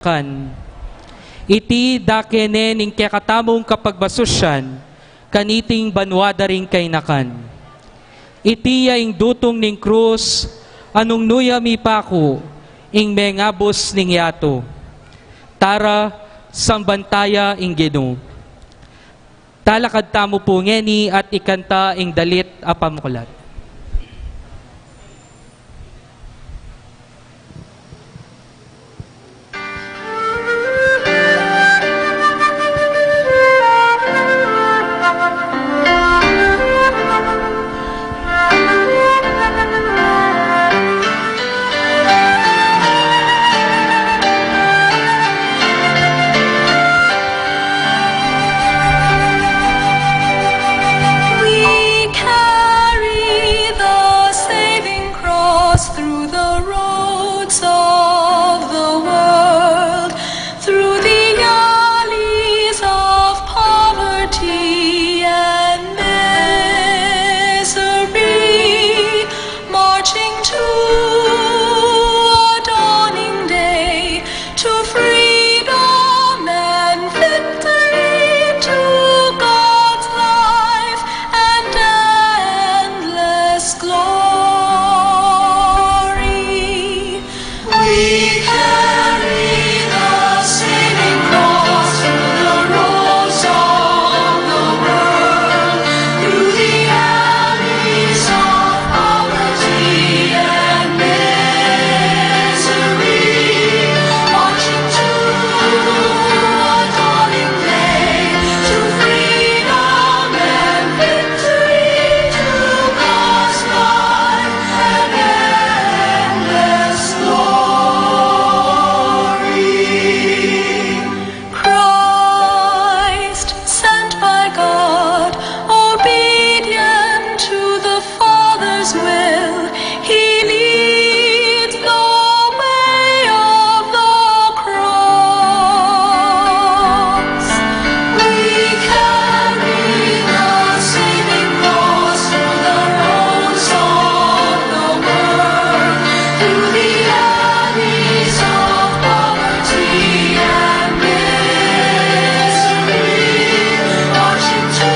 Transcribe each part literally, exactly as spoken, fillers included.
kan. Iti dake ne ning kekatamung kapagmasusyan, kaniting banua da ring kainakan. Iti ya ing dutung ning krus, a nung nu ya mipaku, ing mengabus ning yatu. Tara, samban taya ing Ginu. Talakad tamu pu ngeni at ikanta ing dalit a pamuklat. We carry the saving cross through the roads of the world, through the alleys of poverty and misery, marching to a dawning day, to freedom and victory, to God's life and endless glory. We carry the saving cross through the roads of the world, through the alleys of poverty and misery, marching to a dawning day, to freedom and victory, to God's life and endless glory. Christ, sent by God, obedient to the Father's will, he leads the way of the cross. We carry the saving cross through the roads of the world, through the alleys of poverty and misery, marching to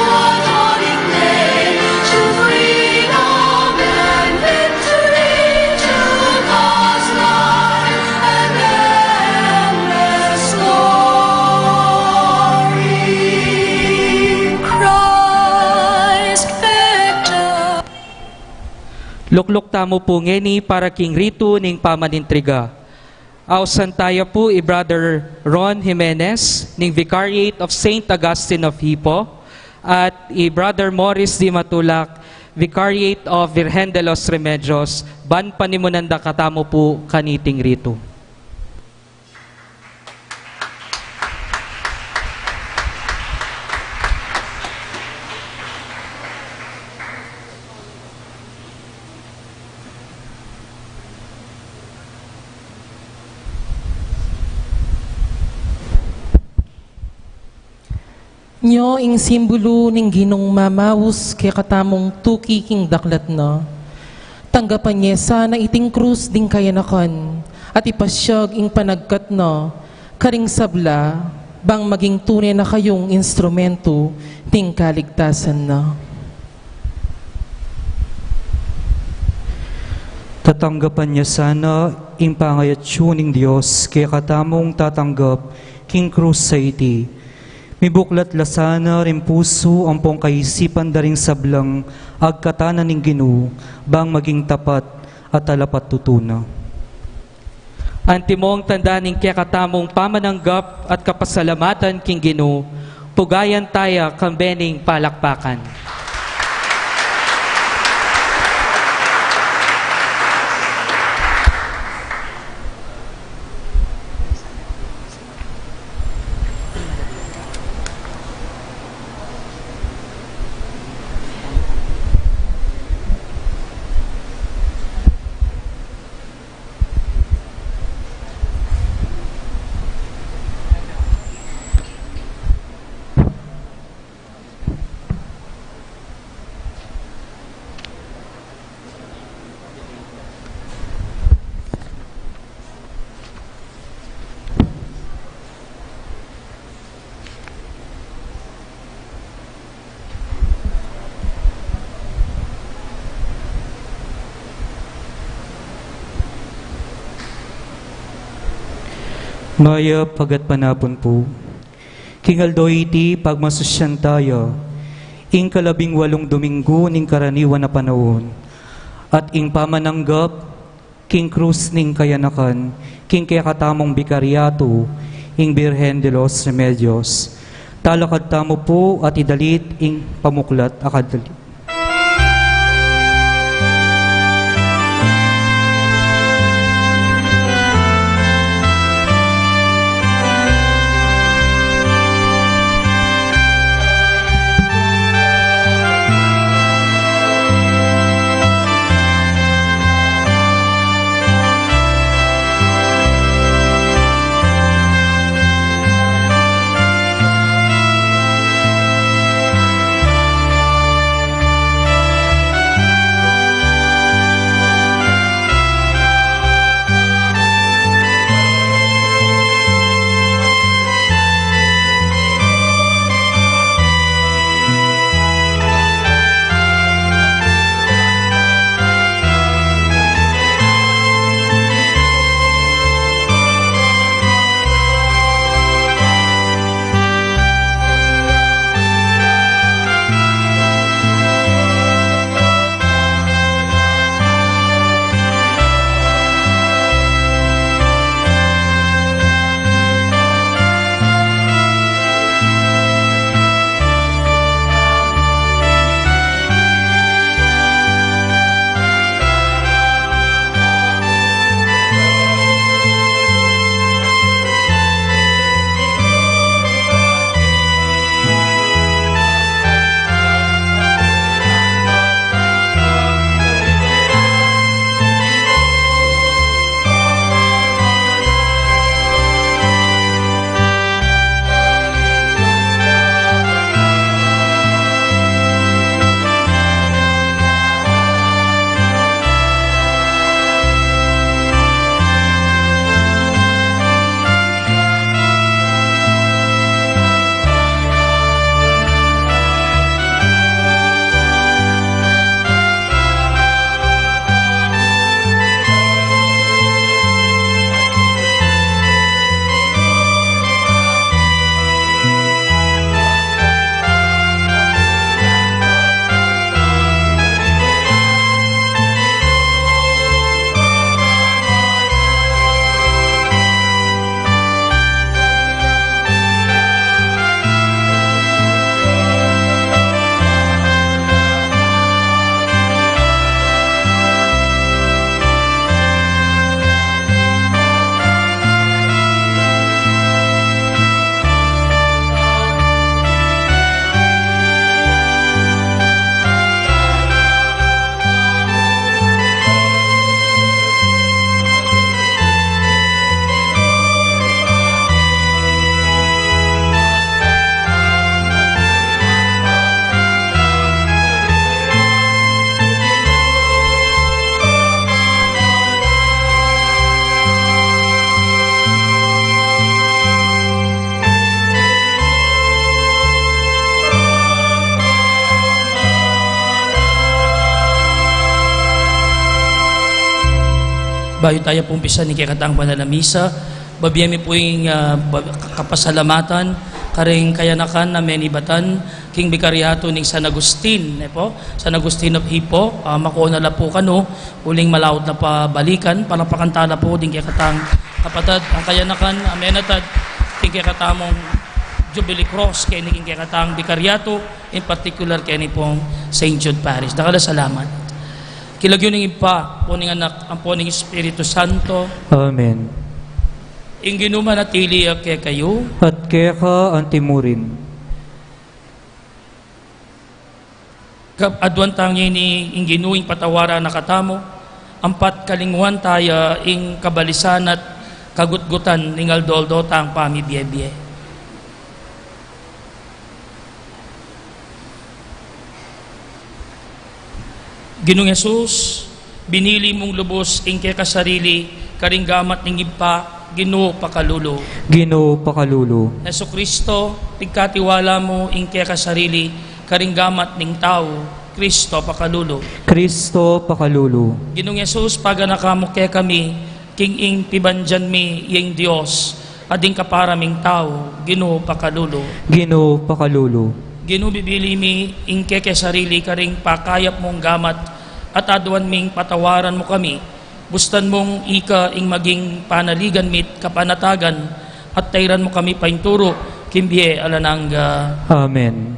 a dawning day, to freedom and victory, to God's life and endless glory. Christ victor. Lukluk tamu pu ngeni para king ritu ning pamanintriga. Ausan taya pu i Brother Ron Jimenez ning Vicariate of Saint Augustine of Hippo at i Brother Morris D. Matulak, Vicariate of Virgen de los Remedios, ban panimunan da katamu pu kaniting ritu. Nyo ing simbulu ning Ginung mamaus kekatamung tuki king daklat na. Tanggapan ye sana iting krus ding kayanakan at ipasiag ing panagkat na karing sabla, bang maging tune na kayung instrumentu ning kaligtasan na. Tatanggapan ya sana ing pangayatsu ning Dios kekatamung tatanggap king krus a iti. Mibuklat la sana ring pusu ampong kaisipan da ring sablang agkatan na ning Ginu, bang maging tapat at talapattutu na. Antimong tanda ning kekatamung pamananggap at kapasalamatan king Ginu, pugayan taya kambe ning palakpakan. Mayap a gatpanapun pu. King aldo iti pagmasusyan taya ing kalabing walung Dominggu ning karaniwan a panaun, at ing pamananggap king krus ning kayanakan king kekatamung bikaryatu, ing Birhen de los Remedios. Talakad tamu pu at idalit ing pamuklat a kadalit. Bayu taya pu umpisan ing kekatang banal a misa, babie mi pu ing, ah, ba-, kapasalamatan karing kayanakan a menibatan king bikaryatu ning San Agustin, e pu, San Agustin of Hippo, ah, makuna la pu kanu, uling malaut na pa balikan. Palakpakan tala pu ding kekatang kapatad a kayanakan a menatad king kekatamung Jubilee Cross keni king kekatang bikaryatu, in particular keni pung Saint Jude Parish. Dakal a salamat. King lagyu ning Ibpa, ampo ning Anak, ampo ning Espiritu Santo. Amen. Ing Ginu manatili ya kekayu. At keka antimurin. Kab-, aduan tang ini ing Ginu ing patawaran na katamu, ampat kalinguan taya ing kabalisan at kagutgutan ning aldo-aldo tang pamibiebie. Ginung Jesus, binili mung lubus ing keka sarili karing gamat ning Ibpa, Ginu pakalulu. Ginu pakalulu. Jesucristo, pigkatiwala mu ing keka sarili karing gamat ning tau, Cristo pakalulu. Cristo pakalulu. Ginung Jesus, paganakan mu kekami king ing pibandian mi ing Dios, At ding kapara ming tau, Ginu, pakalulu. Ginu, pakalulu. Ginu, bibili mi ing keke sarili karing pakayap mung gamat, at aduan ming patawaran mu kami. Bustan mung ika ing maging panaligan mi't kapanatagan, at tairan mu kami painturu king bie alang angga. Amen.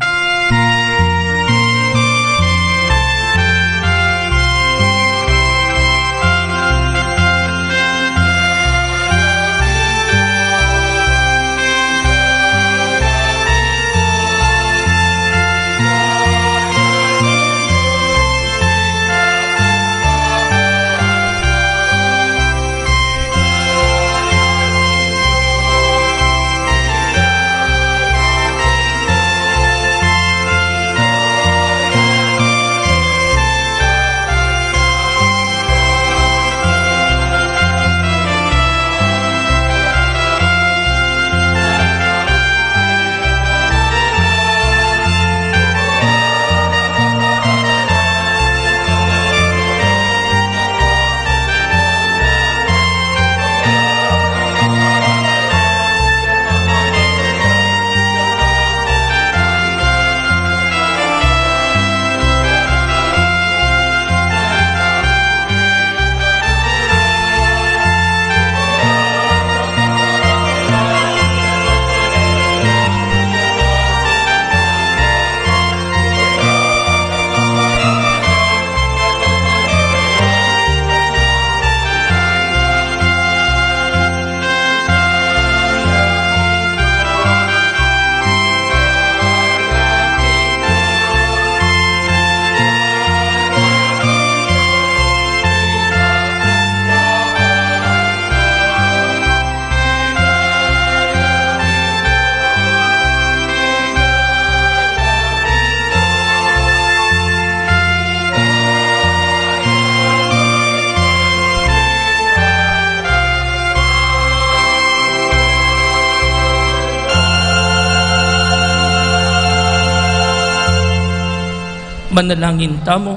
Manalangin tamu.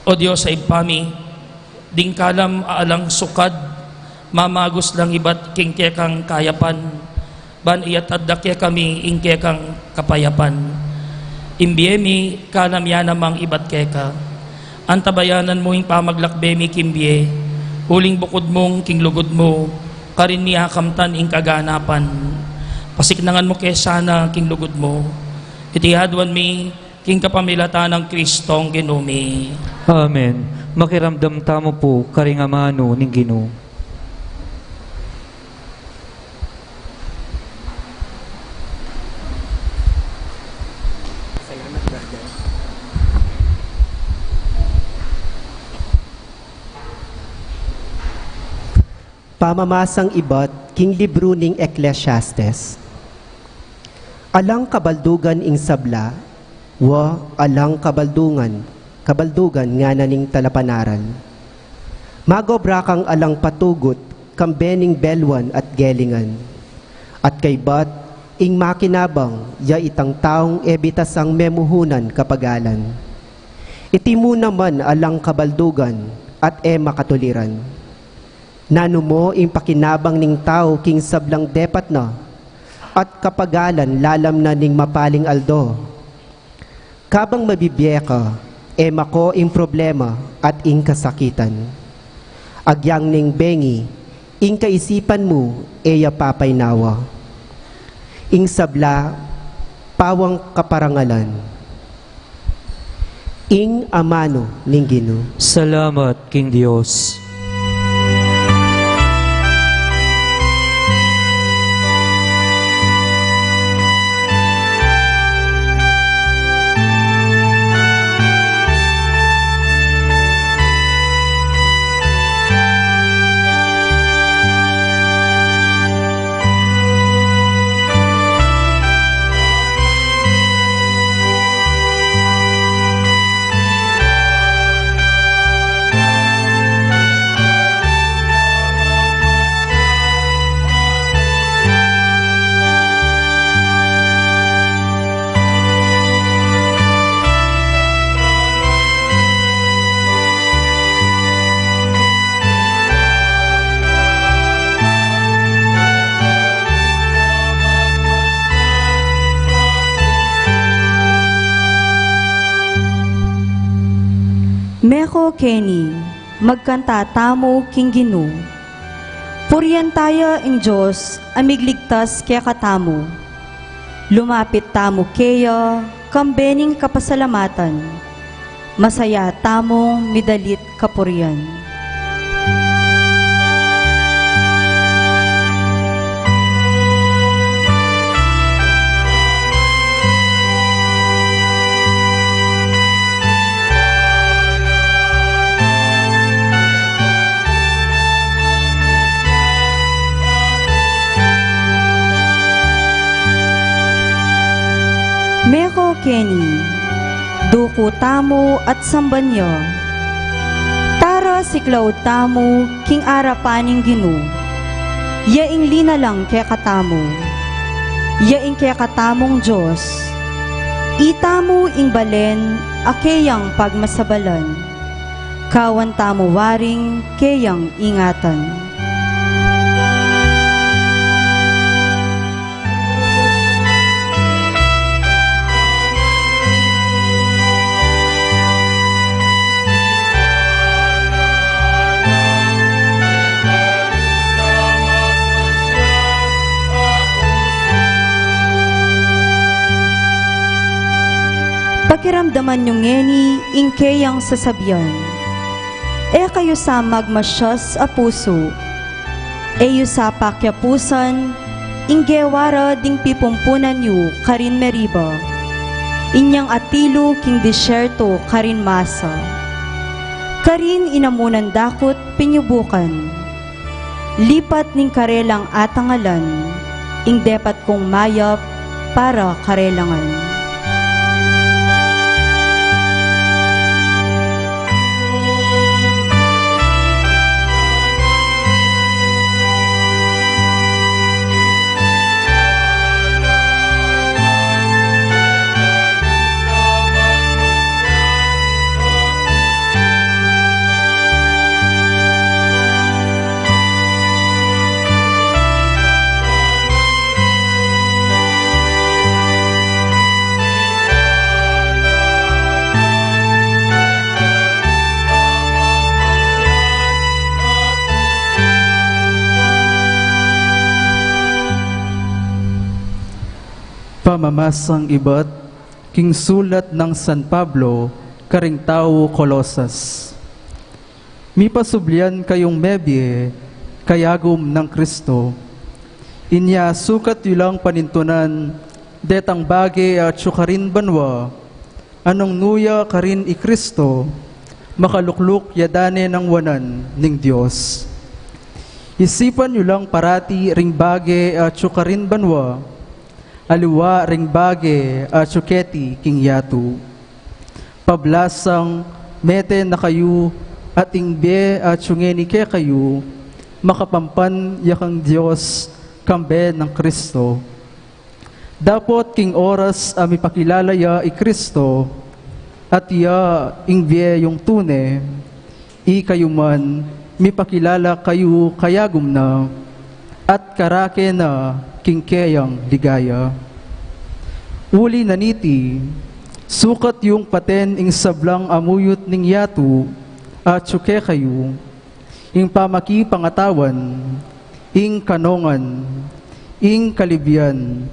O Dios a Ibpa mi, ding kalam a alang sukad, mamagus lang ibat king kekang kayapan, ban iyatad da kekami ing kekang kapayapan. Ing bie mi, kalam ya namang ibat keka. Antabayanan mu ing pamaglakbe mi king bie, uling bukud mung king lugud mu, karin mi akamtan ing kaganapan. Pasiknangan mu ke sana king lugud mu. Iti aduan mi, king kapamilatan nang Kristong Ginu mi. Amen. Makiramdam tamu pu karing amanu ning Ginu. Pamamasang ibat king libru ning Ecclesiastes. Alang kabaldugan ing sabla, wa alang kabaldugan, kabaldugan ngana ning talapanaral. Magobra kang alang patugut, kambe ning belwan at gelingan. At kaybat, ing makinabang, ya itang taung e bitasang memuhunan kapagalan. Iti mu naman alang kabaldugan, at e makatuliran. Nanu mo ing pakinabang ning tau king sablang depat na, at kapagalan lalam na ning mapaling aldo? Kabang mabibie ka, e mako ing problema at ing kasakitan. Agyang ning bengi, ing kaisipan mu e ya papaynawa. Ing sabla, pawang kaparangalan. Ing amanu ning Ginu. Salamat king Dios. Ko keni, magkanta tamu king Ginu. Purian taya ing Dios a migligtas kekatamu. Lumapit tamu keya, kambe ning kapasalamatan. Masaya tamung midalit kapurian. Meko keni, duku tamu at samban ya. Tara, siklaud tamu king arapan ning Ginu. Ya ing linalang kekatamu. Ya ing kekatamung Dios. Itamu ing balen a keyang pagmasabalan. Kawan tamu waring keyang ingatan. Pakiramdaman yu ngeni ing keyang sasabian. E kayu sa magmasias a pusu. E yu sa pakiapusan ing gewa ra ding pipumpunan yu karin Meriba. Inyang atilu king disyerto karin Masa. Karin inamunan dakut pinyubukan. Lipat ning karelang atangalan, ing depat kung mayap para karela ngan. Pamamasang ibat king sulat nang San Pablo karing tau Colosas. Mipasublian kayung mebie kayagum nang Kristo. Inya sukat yu lang panintunan detang bage atyu karin banua, a nung nu ya karin i Kristo, makalukluk ya dane nang wanan ning Dios. Isipan yu lang parati ring bage atyu karin banua, aliwa ring bage atyu keti king yatu. Pablasang mete na kayu at ing bie atyu ngeni kekayu, makapampan ya kang Dios kambe nang Kristo. Dapot king oras a mipakilala ya i Kristo, at iya ing bie yung tune, ikayu man mipakilala kayu kayagum na, at karake na king keyang ligaya. Uli na niti, sukat yung paten ing sablang amuyut ning yatu atyu kekayu, ing pamakipangatawan, ing kanongan, ing kalibian,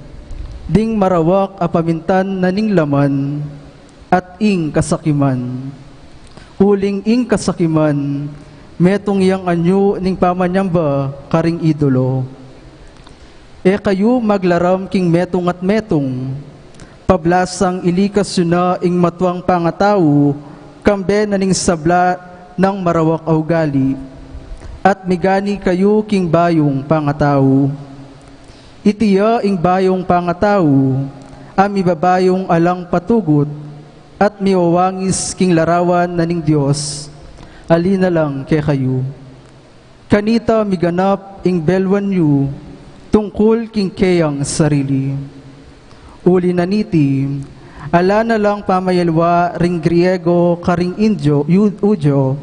ding marawak a pamintan na ning laman, at ing kasakiman. Uling ing kasakiman, metung yang anyu ning pamanyamba karing idolo. E kayu maglaram king metung at metung, pablasang ilikas yu na ing matuang pangatau, kambe na ning sabla nang marawak a ugali, at migani kayu king bayung pangatau. Iti ya ing bayung pangatau, a mibabayung alang patugut, at miwawangis king larawan na ning Dios, a linalang kekayu. Kanita miganap ing belwan yu tungkul king keyang sarili. Uli na niti, ala na lang pamayalwa ring Griego karing Indio, Yu-, Judio,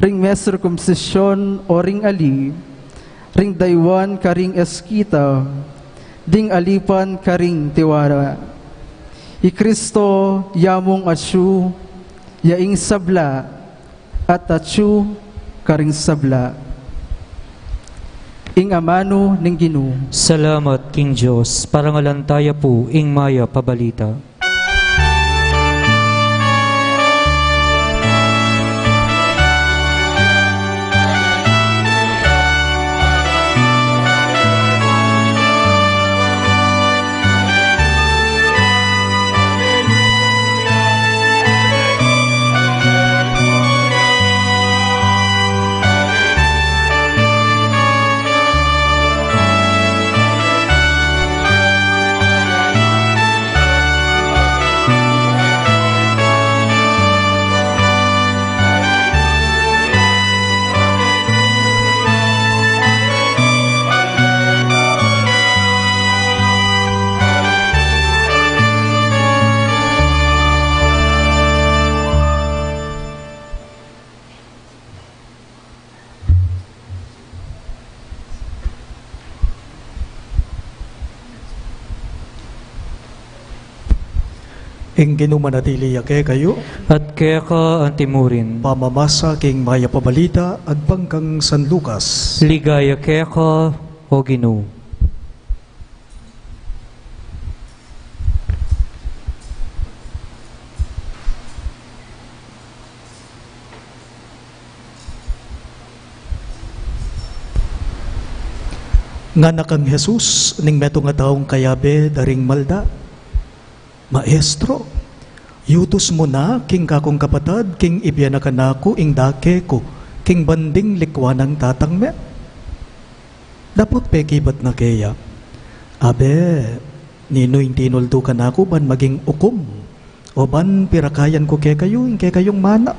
ring me sirkumsisyun o ring ali, ring daywan karing Eskita, ding alipan karing tiwala. I Kristo ya mung atyu, ya ing sabla, At atyu karing sabla ing amanu ning Ginu. Salamat king Dios. Parangalan taya pu ing mayap a balita. Ing Ginu manatili ya kekayu. At keka antimurin. Pamamasa king mayap a balita agpang kang San Lucas. Ligaya keka, O Ginu. Ngana kang Jesus ning metung a taung kayabe da ring malda, "Maestro, yutus mu na king kakung kapatad king ibie na kanaku ing dake ku king banding likwan nang tatang me." Dapot pekibat na keya, "Abe, ninu ing tinuldu kanaku ban maging ukum o ban pirakayan ku kekayu ing kekayung mana?"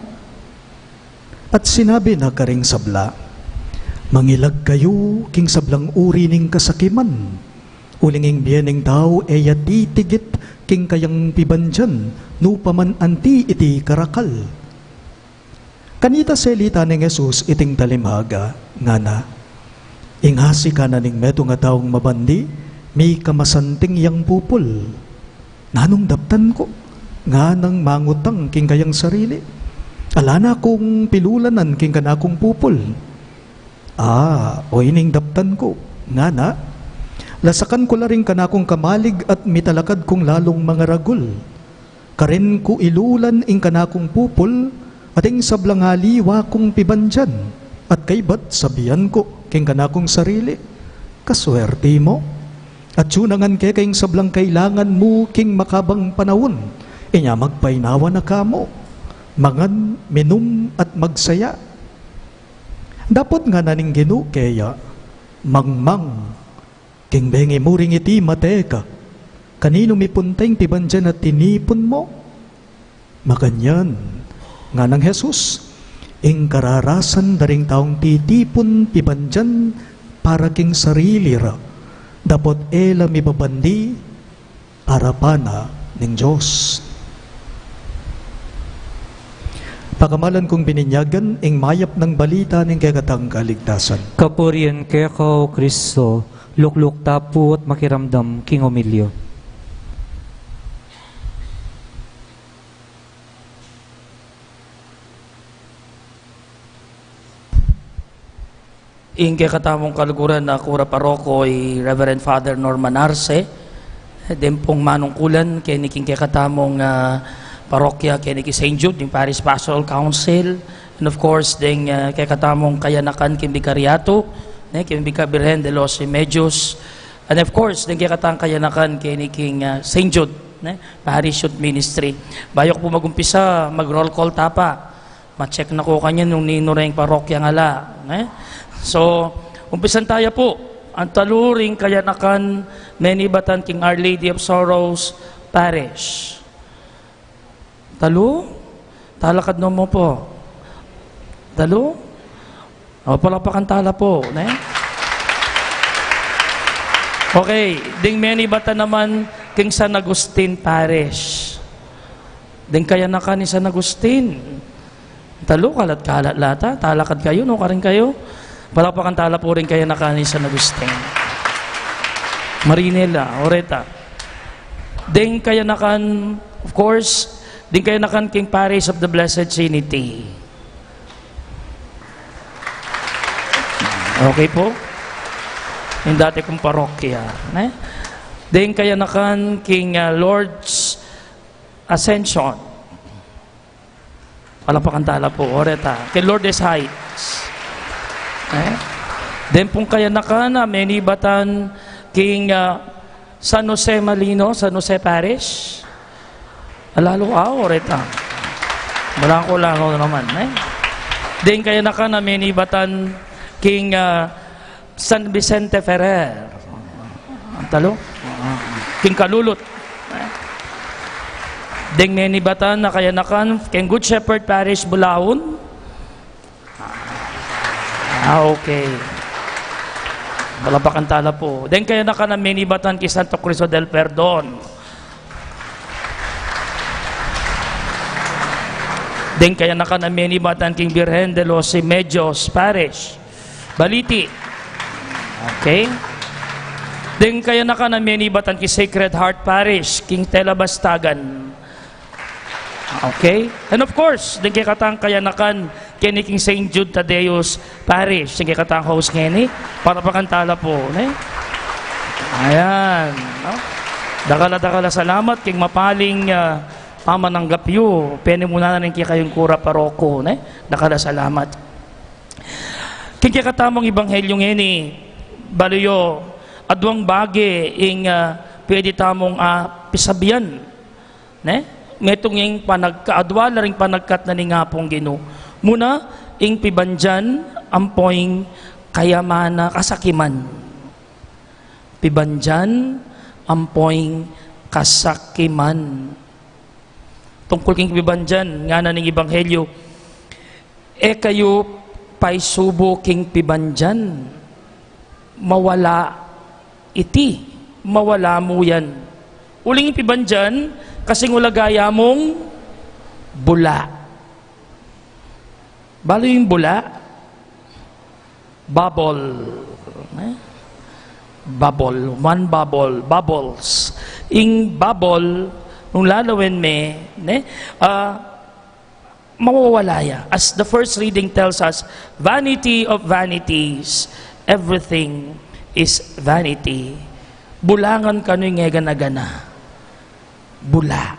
At sinabi na karing sabla, "Mangilag kayu king sablang uri ning kasakiman, uling ing bie ning tau e ya titigit king kayang pibandian, nu pa man anti iti karakal." Kanita selita neng Jesus iting talimhaga, ngana, "Ing asi kana ning metung a taung mabandi, mikamasanting yang pupul. Nanung daptan ku?" nganang mangutang king kayang sarili. "Ala na kung pilulanan king kanakung pupul." "A, o ining daptan ku," ngana, "lasakan ku la ring kanakung kamalig at mitalakad kung lalung mangaragul. Karin ku ilulan ing kanakung pupul at ing sablang aliwa kung pibandian, at kaybat sabian ku king kanakung sarili, 'Kaswerti mu, at yu nangan keka ing sablang kailangan mu king makabang panaun, inya magpainawa na ka mu, mangan, minum, at magsaya.'" Dapot ngana ning Ginu keya, "Mangmang, king bengi mu ring iti mate ka, kaninu mipunta ing pibandian a tinipun mu?" Makanyan, nganang Jesus, "Ing kararasan da ring taung titipun pibandian para king sarili ra, dapot e la mibabandi arapan na ning Dios." Pakamalan kung bininyagan, ing mayap nang balita ning kekatang kaligtasan. Kapurian keka, O Kristo. Lukluk ta pu at makiramdam king homilya. Ing kekatamung kaluguran a kura paroko i Reverend Father Norman Arce, deng pung manungkulan keni king kekatamung, ah, parokya keni king Saint Jude, ing Parish Pastoral Council, and of course, deng, ah, kekatamung kayanakan king Bikaryatu, ne, king Bika Birhen de los Remedios, and of course, deng kekatang kayanakan keni king, ah, Saint Jude, ne, Parish Youth Ministry. Bayu ku pu magumpisa, mag-roll call ta pa. Ma-check na ku kanyan nung ninu reng parokyang ala, eh? So, umpisan taya pu. Antalu ring kayanakan menibatan king Our Lady of Sorrows Parish. Talu? Talakad no mu pu. Talu? O, palakpakan tala pu, ne? Okay, ding menibatan naman king San Agustin Parish. Ding kayanakan ning San Agustin. Talu, kalat-kalat la ta. Talakad kayu, nu, karin kayu. Palakpakan tala pu ring kayanakan ning San Agustin. Marinela, oreta. Ding kayanakan, of course, ding kayanakan king Parish of the Blessed Trinity. Okay po. Ing dati kung parokya, ne? Deng kayanakan king, ah, Lourdes Ascension. Palapakan tala po, oreta. King Lourdes Heights. Eh? Deng pung kayanakan a menibatan king, ah, San Jose Malino, San Jose Parish. Lalo, ah, oreta. Malako-lako na naman, eh. Deng kayanakan a menibatan king, ah, San Vicente Ferrer. Ang talo? King Kalulut. Deng menibatan a kayanakan king Good Shepherd Parish, Bulaon. Ah, okay. Palapakan tala po. Deng kayanakan a menibatan king Santo Cristo del Perdon. Deng kayanakan a menibatan king Virgen de los Remedios Parish, Baliti. Okay. Deng kayanakan a menibatan king Sacred Heart Parish, king Tela Bastagan. Okay? And of course, deng kekatang kayanakan keni king Saint Jude Thaddeus Parish, deng kekatang host ngeni, palapakan tala po, ne? Ayan, no? Dakal a dakal a salamat king mapaling, ah, pamananggap yu. Pene mu na ning kekayung kura paroko, ne? Dakal a salamat. King kekatamung ebanghelyo ngeni, balu yu, aduang bage ing, ah, pwede tamung, ah, pisabian. Ne? Metung ing panagka-, adua la ring panagkat na ning Apung Ginu. Muna, ing pibandian ampo ing kayamana, kasakiman. Pibandian ampo ing kasakiman. Tungkul king pibandian, ngana ning ebanghelyo, e kayu paisubu king pibandian, mawala iti, mawala mu yan. Uling pibandian, kasing ulaga ya mung bula. Balu ing bula? Bubble. Eh? Bubble. One bubble. Bubbles. Ing bubble, nung lalawen me, ne? Ah, mawawala ya. As the first reading tells us, vanity of vanities, everything is vanity. Bula ngan kanu ing e gana-gana. Bula.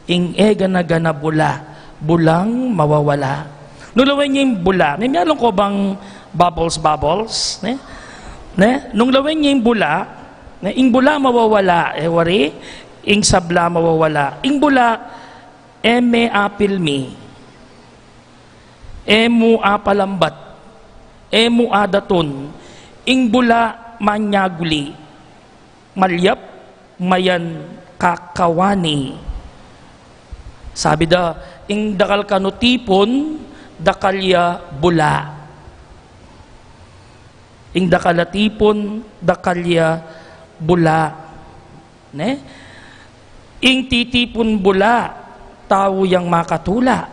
Ing e gana-gana bula. Bulang mawawala. Nung lawen ye ing bula, memialung ko bang bubbles, bubbles, ne? Ne? Nung lawen ye ing bula, ne? Ing bula mawawala, e wari, ing sabla mawawala. Ing bula, e me apilmi, e mu apalambat, e mu adatun, ing bula manyaguli, malyap, mayan kakawani. Sabi da, ing dakal kanu tipun, dakal ya bula. Ing dakal a tipun, dakal ya bula. Ne? Ing titipun bula, tau yang makatula.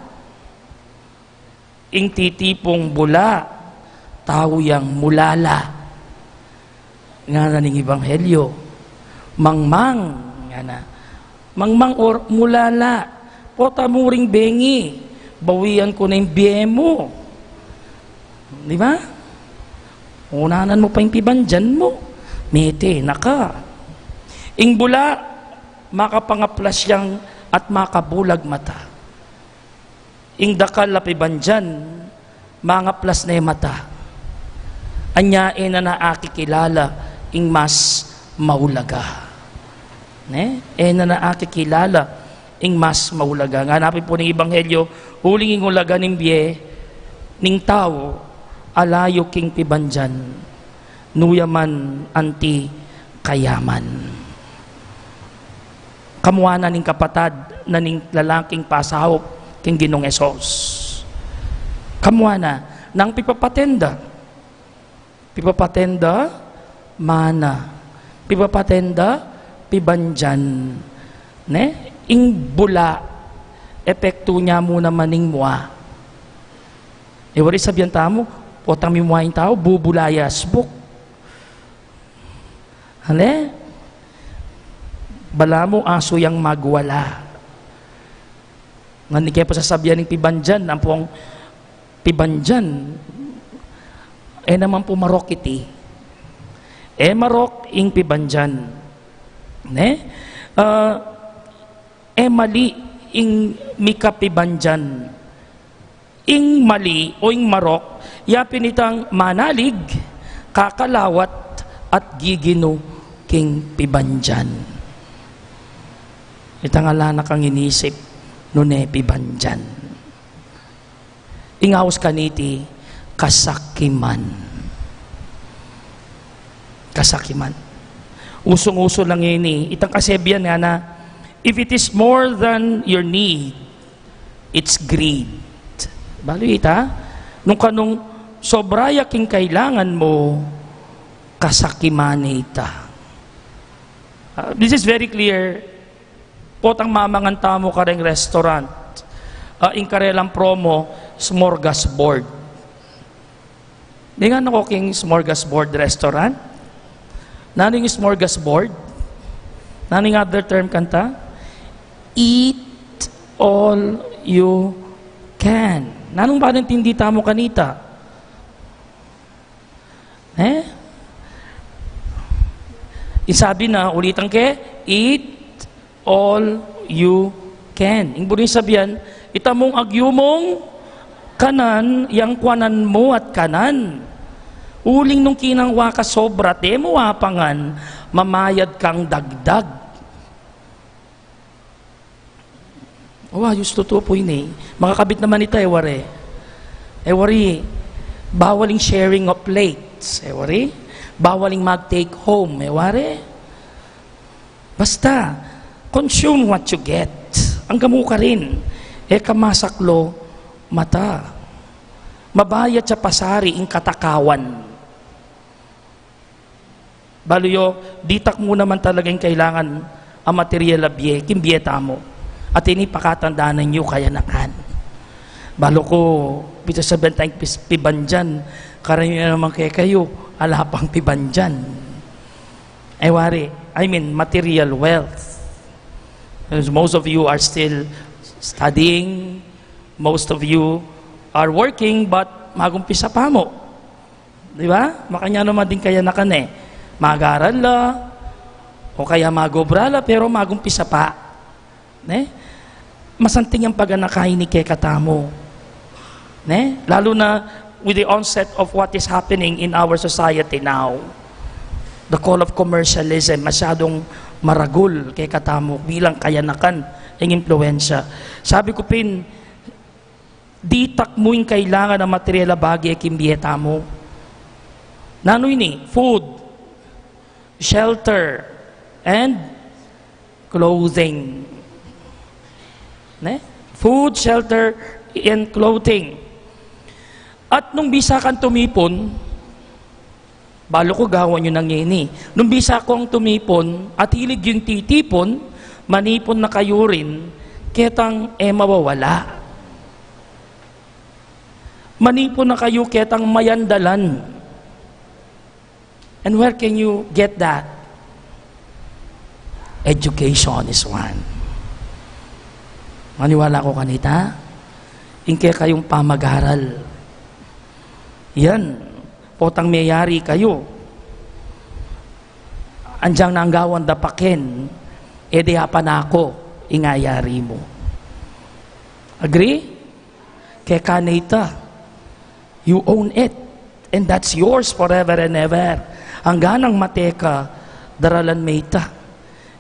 Ing titipung bula, tau yang mulala. Ngana ning ebanghelyo, mangmang, ngana. Mangmang or mulala. Pota mu ring bengi, bawian ku na ing bie mu. Di ba? Unanan mu pa ing pibandian mu. Mete na ka. Ing bula, makapangaplas yang at makabulag mata. Ing dakal a pibandian, mangaplas ne mata. Anya e na na akikilala ing mas maulaga. Ne? E na na akikilala ing mas maulaga. Ngana pin pu ning ebanghelyo, uling ing ulaga ning bie ning tau, alayu king pibandian, nu ya man anti kayaman. Kamua na ning kapatad na ning lalaking pasaup king Ginung Jesus. Kamua na, nang pipapaten da. Pipapaten da, mana. Pipapaten da, pibandian. Ne? Ing bula, epektu nia mu naman ing mua. E wari sabian tamu, potang mimua ing tau, bubula ya asbuk. Ale? Balamu asu yang magwala. Ngan ing kepasasabian ning pibandian, ampong pibandian, E naman pu marok iti. E marok ing pibandian. Ne? Ah, e mali ing mika pibandian. Ing mali o ing marok, ya pin itang manalig, kakalawat, at giginu king pibandian. Itang ala na kang inisip, nune pibandian. Ing aus kaniti, kasakiman. Kasakiman. Usung-usu lang ini. Itang kasebian ngana, if it is more than your need, it's greed. Balu ita, nung kanung sobra ya king kailangan mu, kasakiman ita. Ah, this is very clear. Potang mamangan tamu kareng restaurant, ah, ing karelang promo, smorgasbord. Di nga nako king smorgasbord restaurant? Nanu ing smorgasbord? Nanu ing other term kanta? Eat all you can. Nanung panintindi tamu kanita? Eh? Ing sabi na, ulitan ke, eat all you can. Ing buri ning sabian, ita mung agyu mung kanan, yang kuanan mu at kanan. Uling nung kinang wa ka sobra, te mu wa pangan, mamayad kang dagdag. Wa, ayus tutu pu ini. Makakabit naman ita, e wari. E wari, bawal ing sharing of plates. E wari, bawal ing mag-take home. E wari, basta, consume what you get. Angga mu karin. E ka masaklo mata. Mabayat ya pasari ing katakawan. Balu yu, ditak mu naman talaga ing kailangan a material a bie, king bie tamu. At ini pakatandanan yu, kayanakan. Balu ku, pita sabian tang pis-, pibandian, karamian naman kekayu, ala pang pibandian. E wari, I mean, material wealth. Because most of you are still studying, most of you are working, but magumpisa pa mu. Di ba? Makanyan naman ding kayanakan e. Mag-aral la, o kaya mag-obra la, pero magumpisa pa. Ne? Masanting yang paganaka ini kekatamu. Ne? Lalu na with the onset of what is happening in our society now. The call of commercialism, masyadong maragul kekatamu bilang kayanakan ing impluensya. Sabi ku pin, ditak mu ing kailangan a material a bage king bie tamu. Nanu ini? Food, shelter, and clothing. Ne? Food, shelter, and clothing. At nung bisa kang tumipun, balu ku gawan yu na ngeni. Nung bisa kang tumipun at hilig yung titipun, manipun na kayu rin, ketang e mawawala. Manipun na kayu ketang mayandalan. And where can you get that? Education is one. Maniwala ko kanita, ing kekayung pamag-aral. Yan, potang meyari kayu. Anjang nang gawan dapaken, e de apanako, ing ayari mu. Agree? Keka na ita. You own it. And that's yours forever and ever. Anggang mate ka, daralan me ita.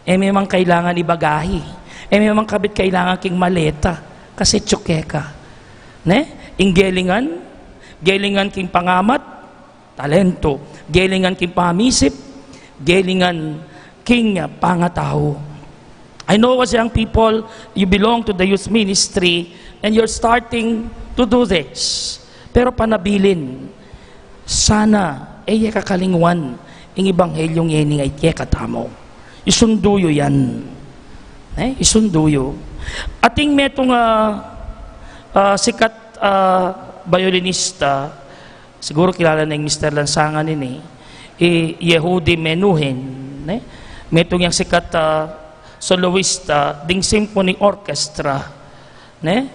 E me mang kailangan ibagahi. E me mang kabit kailangan king maleta. Kasi tsu keka. Ne? Ing gelingan, gelingan king pangamat, talento. Gelingan king pamisip, gelingan king pangatau. I know as young people, you belong to the youth ministry and you're starting to do this. Pero panabilin, sana e ye kakalingwan ing ebanghelyo ngeni a iti kekatamu. Isundu yu yan. Eh, isundu yu. Atin metung, ah, ah, sikat, ah, violinista, siguru kilala na ning Mister Lansangan ini, i Yehudi Menuhin, ne? Metung yang sikat, ah, soloista ding symphony orchestra, ne?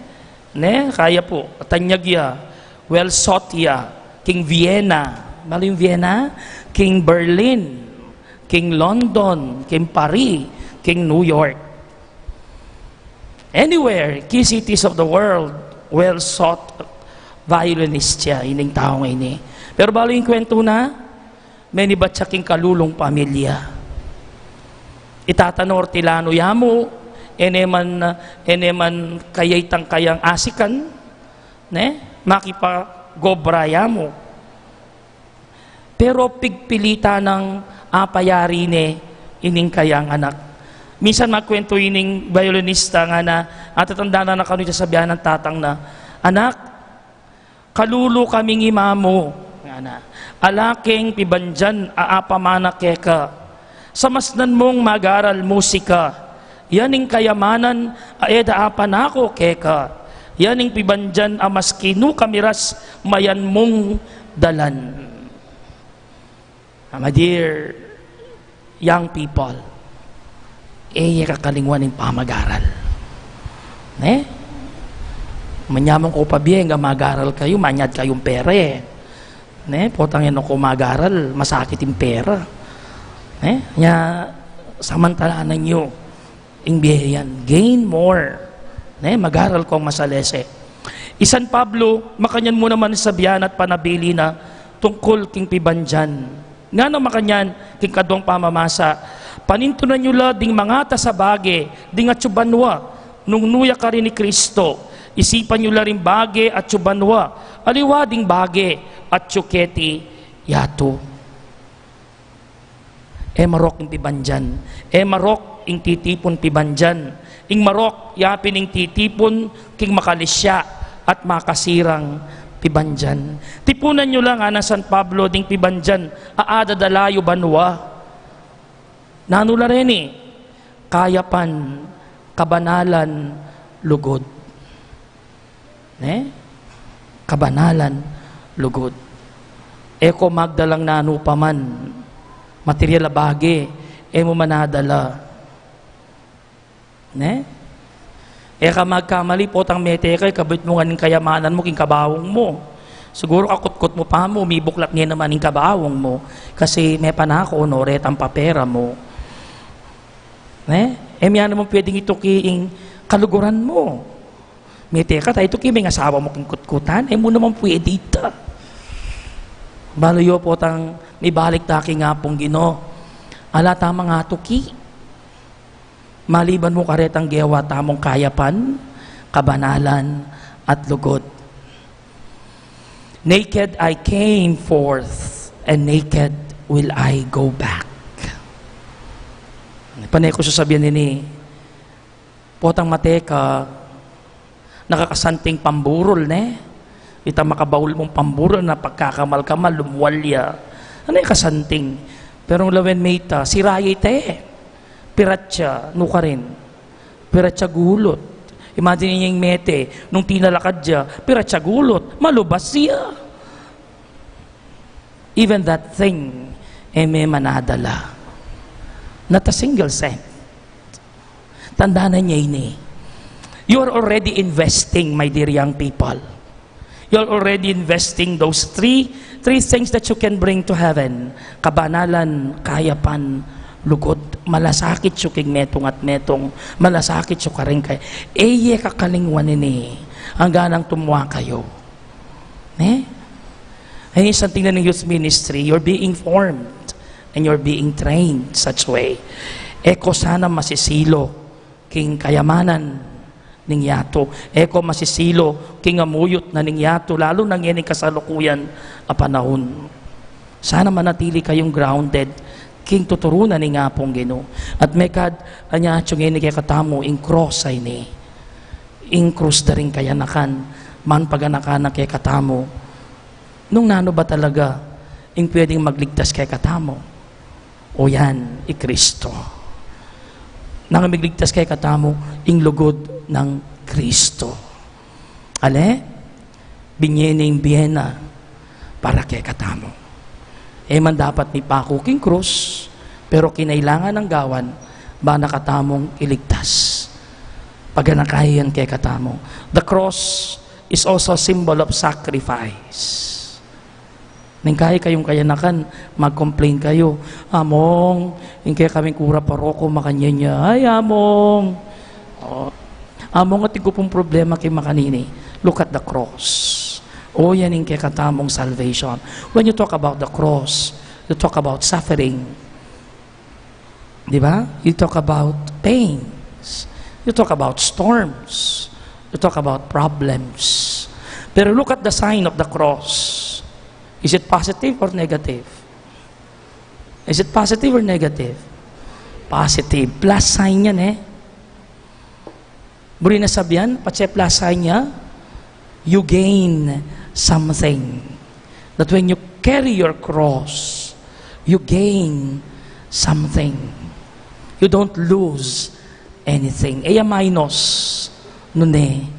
Ne? Kaya pu, tanyag ya, well sought ya. King Vienna, malu ing Vienna, king Berlin, king London, king Paris, king New York. Anywhere, key cities of the world, well sought violinist ya ining tau ngeni. Pero balu ing kwentu na, menibat ya king kalulung pamilya. I Tata Nortilano ya mu, e ne man, e ne man kaya itang kayang asikan, ne? Makipag-obra ya mu. Pero pigpilitan nang apayari ne ining kayang anak. Minsan magkwentu ining violinista ngana, atatanda na, kanu ita sasabian ning tatang na, "Anak, kalulu kaming ima mu," ngana. "Ala keng pibandian a apamana keka. Samasnan mung mag-aral musika. Yan ing kayamanan a e da apanako keka. Yan ing pibandian a maski nu ka miras mayan mung dalan." Ah, my dear young people, e ye kakalingwan ing pamag-aral. Ne? Manyaman ko pa bie, nga mag-aral kayu, manyad kayung pera e. Ne? Potang e na ko mag-aral, masakit ing pera. Ne? Nya, samantalanan yu ing bie yan. Gain more. Ne? Mag-aral kong masalese. I San Pablo, makanyan mu naman sabian at panabilin na tungkul king pibandian. Ngana makanyan king kaduang pamamasa, "Panintunan yu la ding mangatas a bage ding atsu banua, nung nu ya karin i Kristo. Isipan yu la ring bage atsu banua, aliwa ding bage atsu keti yatu." E marok ing pibandian. E marok ing titipun pibandian. Ing marok, ya pin ing titipun king makalisya at makasirang pibandian. Tipunan yu la, ngana San Pablo, ding pibandian a adadala yu banua. Nanu la reni? Kayapan, kabanalan, lugud. Ne? Kabanalan, lugud. E ko magdalang nanu pa man material a bage, e mu man adala. Ne? E ka magkamali, potang mete ka, ikabit mu ngan ing kayamanan mu king kabaung mu. Siguru kakutkut mu pa mu, mibuklat ne naman ing kabaung mu. Kasi mepanako, no, retang papera mu. Ne? E mu ya naman pwedeng ituki ing kaluguran mu. Mete ka, ta ituki me ing asawa mu king kutkutan, e mu naman pwede ita. Balu yu, potang mibalik ta king Apung Ginu. Ala tamung atuki. Maliban mu karetang gewa tamung kayapan, kabanalan, at lugud. "Naked I came forth, and naked will I go back." Pane ku sasabian ini, potang mate ka, nakakasanting pamburul, ne? Ita makabaul mung pamburul na pagkakamal-kamal, lumual ya. Anu ya kasanting? Pero lawen me ita, sira ya ita e. Piratsa, nu karin? Piratsa gulut. Imagine yu ing mete, nung tinalakad ya, piratsa gulut, malubas ya. Even that thing, e me man adala. Not a single cent. Tandanan ye ini. You are already investing, my dear young people. You're already investing those three, three things that you can bring to heaven. Kabanalan, kayapan, lugud. Malasakit yu king metung at metung. Malasakit yu karin kaya. E ye kakalingwan ini. Anggang tumua kayu. Ne? Ini santing na ning youth ministry, you're being formed and you're being trained such way. E ko sana masisilu king kayamanan ning yatu. E ko masisilu king amuyut na ning yatu, lalu na ngening kasalukuyan a panaun. Sana manatili kayung grounded king tuturu na ning Apung Ginu. At mekad, anya atyu ngeni kekatamu ing krus a ini. Ing krus da ring kayanakan, man paganakan na kekatamu. Nung nanu ba talaga ing pwedeng magligtas kekatamu? O yan, i Kristo. Nang migligtas kekatamu, ing lugud nang Kristo. Ale? Binye ne ing bie na para kekatamu. E man dapat mipaku king krus, pero kinailangan nang gawan, bana katamung iligtas. Paganaka yan kekatamu. The cross is also a symbol of sacrifice. Ning kaya kayung kayanakan, mag-complain kayu, "Among, ing kekaming kura paroko, makanyan ya. Ay, Among." O, "Among, atin ku pung problema king makanini." Look at the cross. O, yan ing kekatamung salvation. When you talk about the cross, you talk about suffering. Di ba? You talk about pains. You talk about storms. You talk about problems. Pero look at the sign of the cross. Is it positive or negative? Is it positive or negative? Positive. Plus sign yan, e. Buri na sabian, patse plus sign ya, you gain something. That when you carry your cross, you gain something. You don't lose anything. E ya minus, nune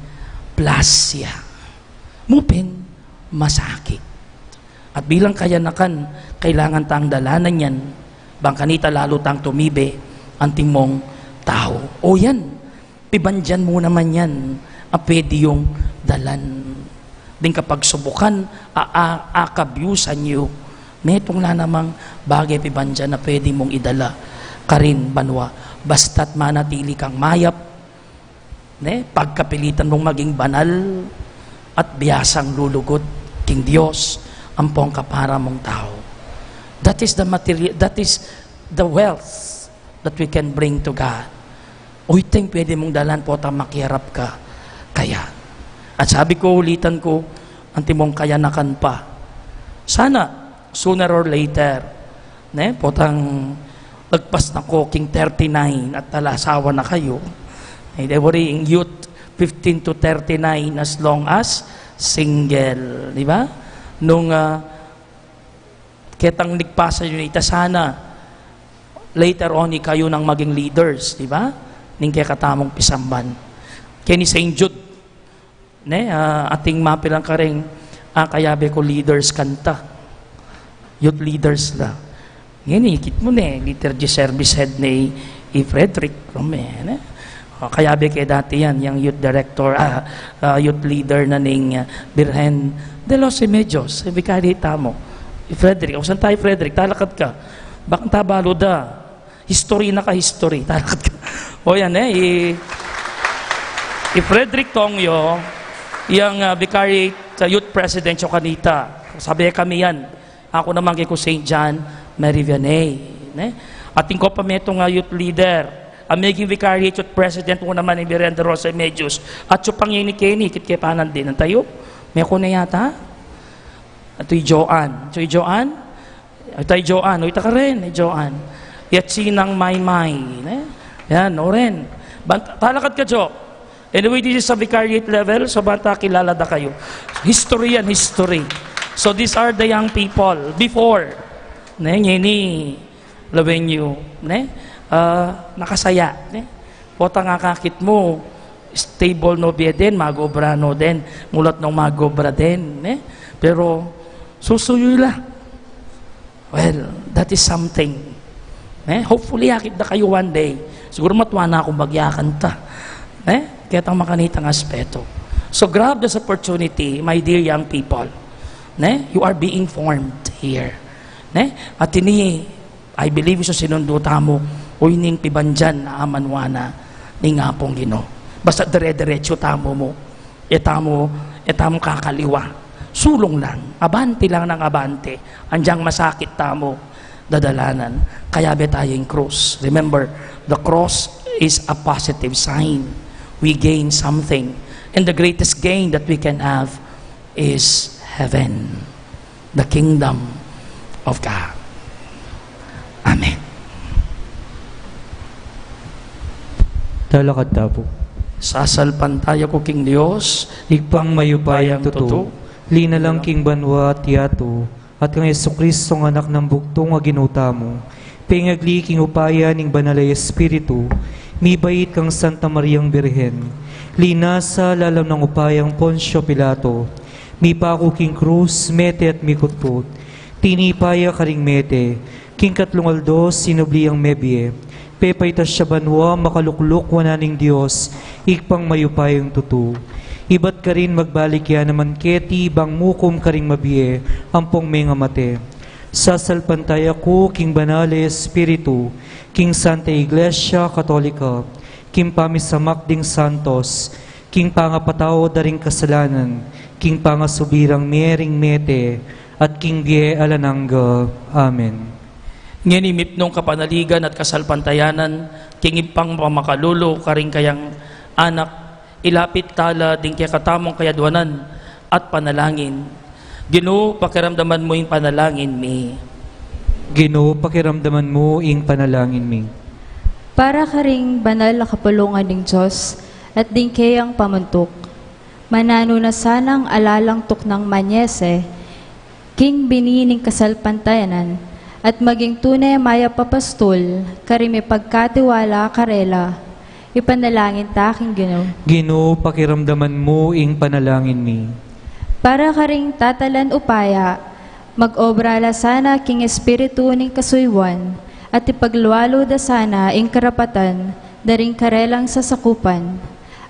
plus ya. Mu pin masakit. At bilang kayanakan, kailangan tang dalanan yan, bang kanita lalu tang tumibe, antimong tau. O yan, pibandian mu naman yan, a pwede yung dalan. Ding kapagsubukan, a, a, akabyusan yu. Metung la namang bage pibandian a pwede mung idala karin banua. Basta't manatili kang mayap, ne? Pagkapilitan mung maging banal at biasang lulugud king Dios ampong kapara mung tau. That is the material, that is the wealth that we can bring to God. O, ita ing pwede mung dalan potang makiarap ka kaya. At sabi ku, ulitan ku, antimong kayanakan pa. Sana, sooner or later, ne, potang lagpas na ku king thirty-nine at talasawa na kayu. E, de worry, ing youth, fifteen to thirty-nine, as long as single, di ba? Nung, ah, ketang ligpasan yu na ita, sana later on ikayu nang maging leaders, di ba? Ning kekatamung pisamban. Keni Saint Jude, ne, ah, atin mapilan kareng, ah, kayabe ku leaders kanta. Youth leaders la. Ngeni, ikit mu ne, liturgy service head ne i Frederick Rome, ne? O, kayabe ke dati yan, yang youth director, ah, ah, youth leader na ning, ah, Birhen de los Remedios, e, vicariate tamu. I Frederick, o, san tayu, Frederick, talakad ka. Bakanta balu da. History na ka, history. Talakad ka. O, yan, e, i, i Frederick Tongyo, yang, ah, vicariate, ah, youth president yu kanita. Sabi kami yan. Aku naman keni ku Saint John Mary Vianney, ne? Atin ku pa metung a youth leader, a meging vicariate youth president mu naman i Birhen de los Remedios. At yu pang ini keni, ikit ke pa nandin. Antayu? Meku ne yata? Ito i Joan. Ito i Joan? Ito i Joan. O, ita karin, i Joan. Yatsinang Maymay, ne? Yan, o rin. Bant-, talakad ka, Jo. Anyway, this is a vicariate level, so banta kilala da kayu. History yan, history. So these are the young people before. Ne, ngeni, lawen yu, ne? Ah, nakasaya, ne? Potang akakit mu, stable no bie den, mag-obra no den, mulat nong mag-obra den, ne? Pero, susuyu la. Well, that is something. Ne? Hopefully, akit da kayu one day. Siguru matua na kung bagyakan ta. Ne? Ketang makanitang aspeto. So grab this opportunity, my dear young people. Ne? You are being formed here. Ne? At ini, I believe, so sinundu tamu, o ining pibandian a amanuan na ning Apung Ginu. Basta dire-diretsu tamu mu. E tamu, e tamu kakaliwa. Sulung lang, abante lang nang abante. Anyang masakit tamu dadalanan, kayabe taya ing krus. Remember, the cross is a positive sign. We gain something. And the greatest gain that we can have is heaven. The kingdom of God. Amen. Talakad ta pu. Sasalpantaya ku king Dios, Ibpang mayupayang tutu, linalang king banua at yatu, at kang Jesucristo a Anak nang bugtung a Ginu tamu, pengagli king upaya ning Banal a Espiritu, mibait kang Santa Mariang Birhen, linasa lalam nang upayang Poncio Pilato, mipaku king krus, mete at mikutput. Tinipa ya karing mete, king katlung aldo sinubli yang mebie, pepaitas ya banua, makalukluk wanan ning Dios, Ibpang mayupayang tutu. Ibat karin magbalik ya naman keti bang mukum karing mabie ampong mengamate. Sasalpantaya ku king Banal a Espiritu, king Santa Iglesia Katolika, king pamisamak ding santos, king pangapatawad da ring kasalanan, king pangasubli rang mie ring mete, at king bie alang angga. Amen. Ngeni mipnung kapanaligan at kasalpantayanan, king Ibpang pamakalulu karing kayang anak, ilapit tala ding kekatamung kayadwanan at panalangin. Ginu, pakiramdaman mu ing panalangin mi. Ginu, pakiramdaman mu ing panalangin mi. Para karing banal a kapulungan ning Dios at ding keyang pamuntuk, mananu na sanang ala lang tuknang manyese king bini ning kasalpantayanan, at maging tune mayap a pastul karing mipagkatiwala karela. Ipanalangin ta king Ginu. Ginu, pakiramdaman mu ing panalangin mi. Para karing tatalan upaya, mag-obra la sana king espiritu ning kasuyuan, at ipaglualu da sana ing karapatan da ring karelang sasakupan,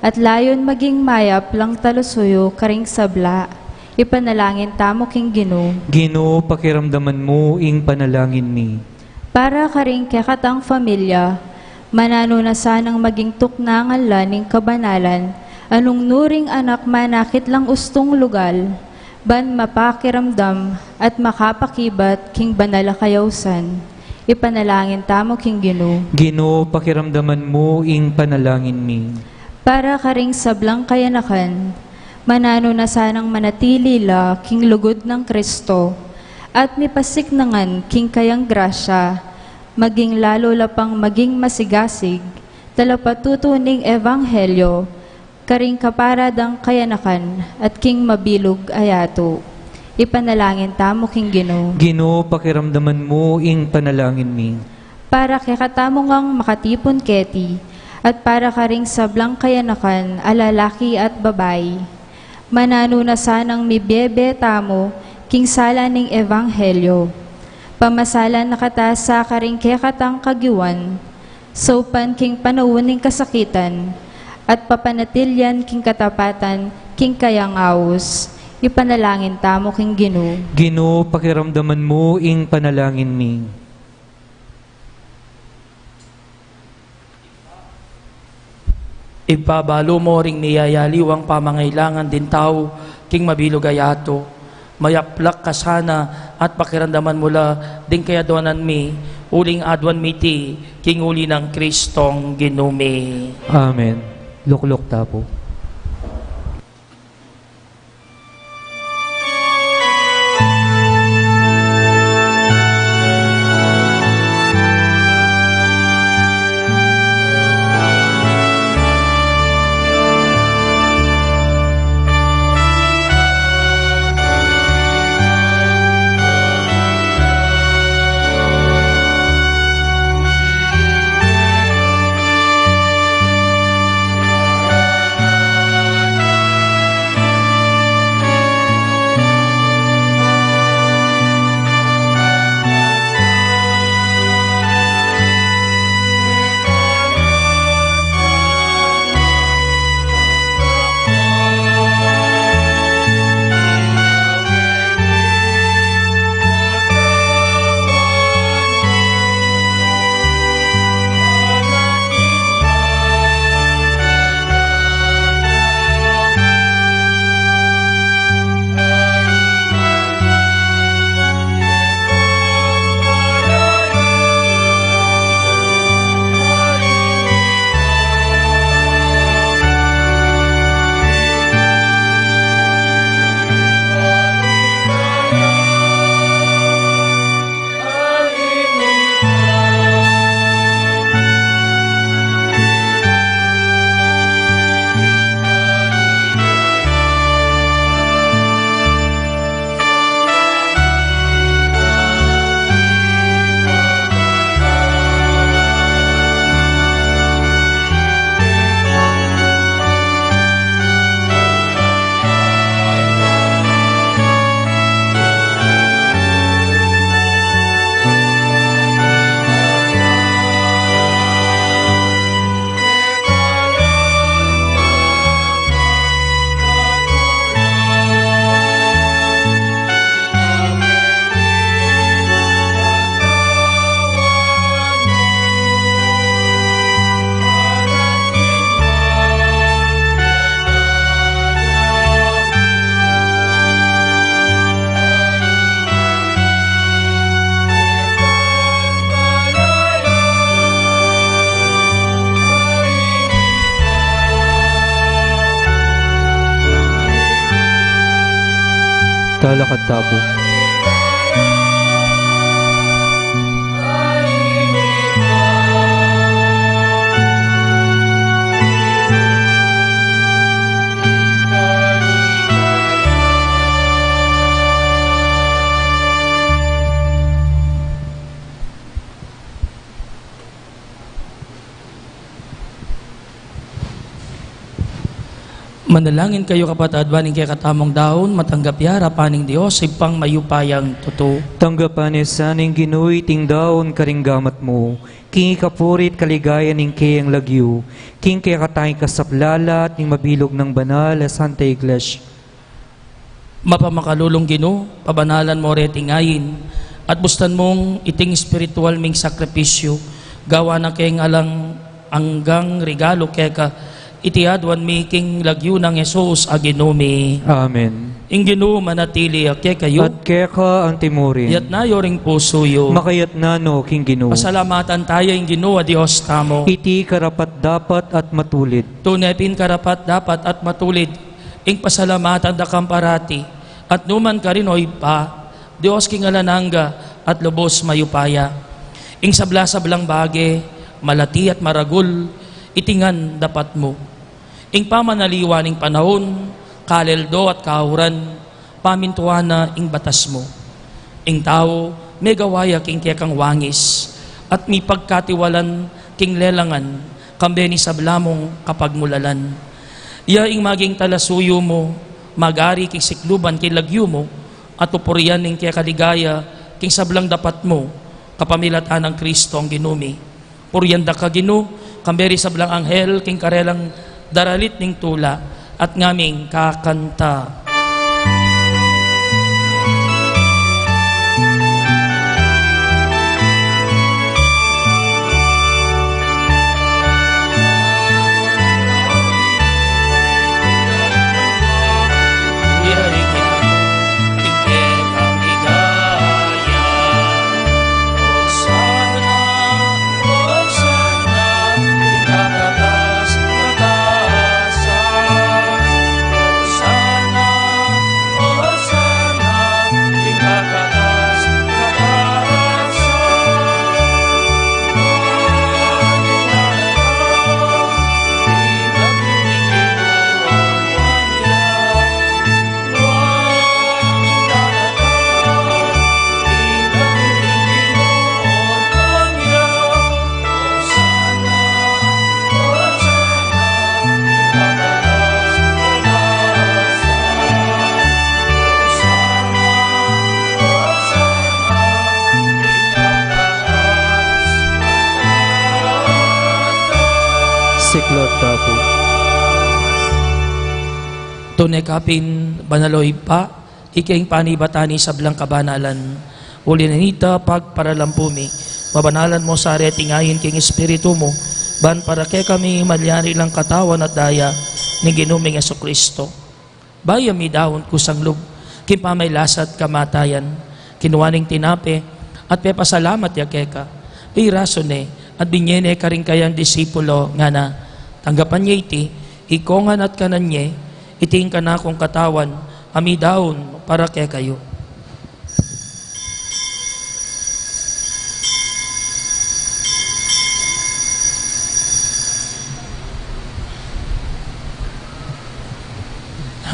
at layun maging mayap lang talusuyu karing sabla. Ipanalangin tamu king Ginu. Ginu, pakiramdaman mu ing panalangin mi. Para karing kekatang familia, mananu na sanang maging tuknangan la ning kabanalan a nung nu ring anak manakit lang ustung lugal, ban mapakiramdam at makapakibat king banal a kayausan. Ipanalangin tamu king Ginu. Ginu, pakiramdaman mu ing panalangin mi. Para karing sablang kayanakan, mananu na sanang manatili la king lugud nang Kristo, at mipasiknangan king kayang grasya, maging lalu la pang maging masigasig, talapatutu ning ebanghelyo, karing kapara dang kayanakan at king mabilug a yatu. Ipanalangin tamu king Ginu. Ginu, pakiramdaman mu ing panalangin mi. Para kekatamu ngang makatipun keti, at para karing sablang kayanakan a lalaki at babai, mananu na sanang mibebe tamu king sala ning ebanghelyo. Pamasalan na kata sa karing kekatang kagiwan, saupan king panaun ning kasakitan, at papanatilian king katapatan king kayang aus. Ipanalangin tamu king Ginu. Ginu, pakiramdaman mu ing panalangin mi. Ibpa, balu mu ring miyayaliwang pamangailangan ding tau king mabilug a yatu. Mayaplak ka sana at pakiramdaman mu la ding kayadwanan mi, uling aduan mi iti king uli nang Kristong Ginu mi. Amen. Lukluk ta pu. Talakad ta pu. Manalangin kayu, kapatad, ban ing kekatamung daun matanggap ya arapan ning Dios, Ibpang mayupayang tutu. Tanggapan na sa ning Ginu iting daun karing gamat mu, king ikapuri't kaligayan ning keyang lagyu, king kekatang kasaplalan at ning mabilug nang banal a Santa Iglesia. Mapamakalulung Ginu, pabanalan mu reting ain, at bustan mung iting espiritual ming sakripisyu, gawan na keng alang anggang regalu keka, iti aduan mi king lagyu nang Jesus a Ginu mi. Amen. Ing Ginu manatili ya kekayu. At keka anti murin. Iyatna yu ring pusu yu. Makayatna no king Ginu. Pasalamatan taya ing Ginu a Dios tamu. Iti karapat-dapat at matulid. Tune pin karapat-dapat at matulid ing pasalamatan da kang parati, at nukarin man, o Ibpa, Dios king alang angga at lubus mayupaya. Ing sabla-sablang bage, malati at maragul, iti ngan dapat mu. Ing pamanaliwa ning panaun, kaleldo at kauran, pamintuan na ing batas mu. Ing tau, megawa ya king kekang wangis, at mipagkatiwalan king lelangan, kambe ning sabla mung kapagmulalan. Iya ing maging talasuyu mu, mag-ari king sikluban king lagyu mu, at pupurian ning keka ligaya king sablang dapat mu, kapamilatan nang Kristong Ginu mi. Purian da ka Ginu, kambe ring sablang anghel king karelang daralit ning tula, at ngaming kakanta. Siklaud ta pu. Tune ka pin banal, o Ibpa, ika ing panibatan ning sablang kabanalan. Uli na nita, pagparalampu mi, pabanalan mu sa reting ain king Espiritu mu, ban para kekami malyari lang katawan at daya ning Ginu ming Jesucristo. Bayu ya midaun kusang lub king pamaglasa't kamatayan, kinua ne ing tinape at pepasalamat ya keka, pirasu ne at binye ne karing kayang disipulo, ngana: Tanggapan ye iti, ikongan at kanan ye, iti ing kanakung katawan a midaun para kekayu.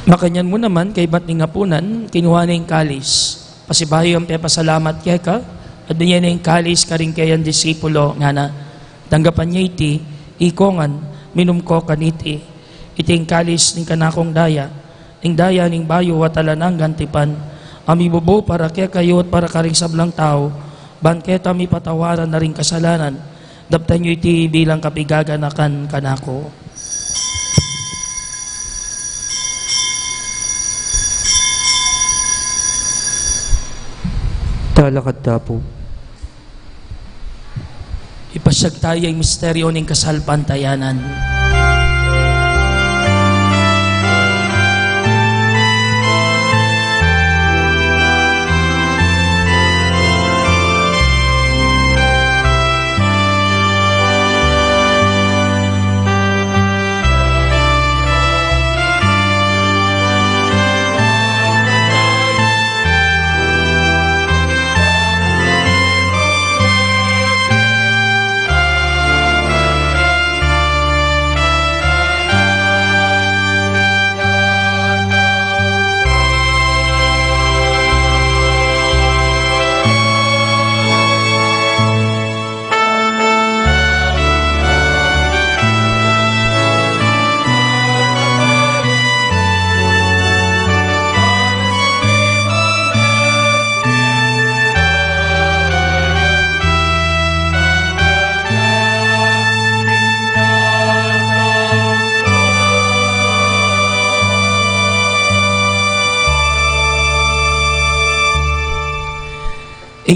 Makanyan mu naman, kaybat ning apunan, kinua ne ing kalis, pasibayu yang pepasalamat keka, at binye ne ing kalis karing kayang disipulo, ngana: Tanggapan ye iti, ikongan, minum ko kaniti, iti ing kalis ning kanakung daya, ing daya ning bayu at alang anggang tipan, a mibubu para kekayu at para karing sablang tau, ban keta mipatawaran na ring kasalanan. Daptan yu iti bilang kapaganakan kanaku. Talakad ta pu. Ipasyag taya ing misteryo ning kasalpantayanan.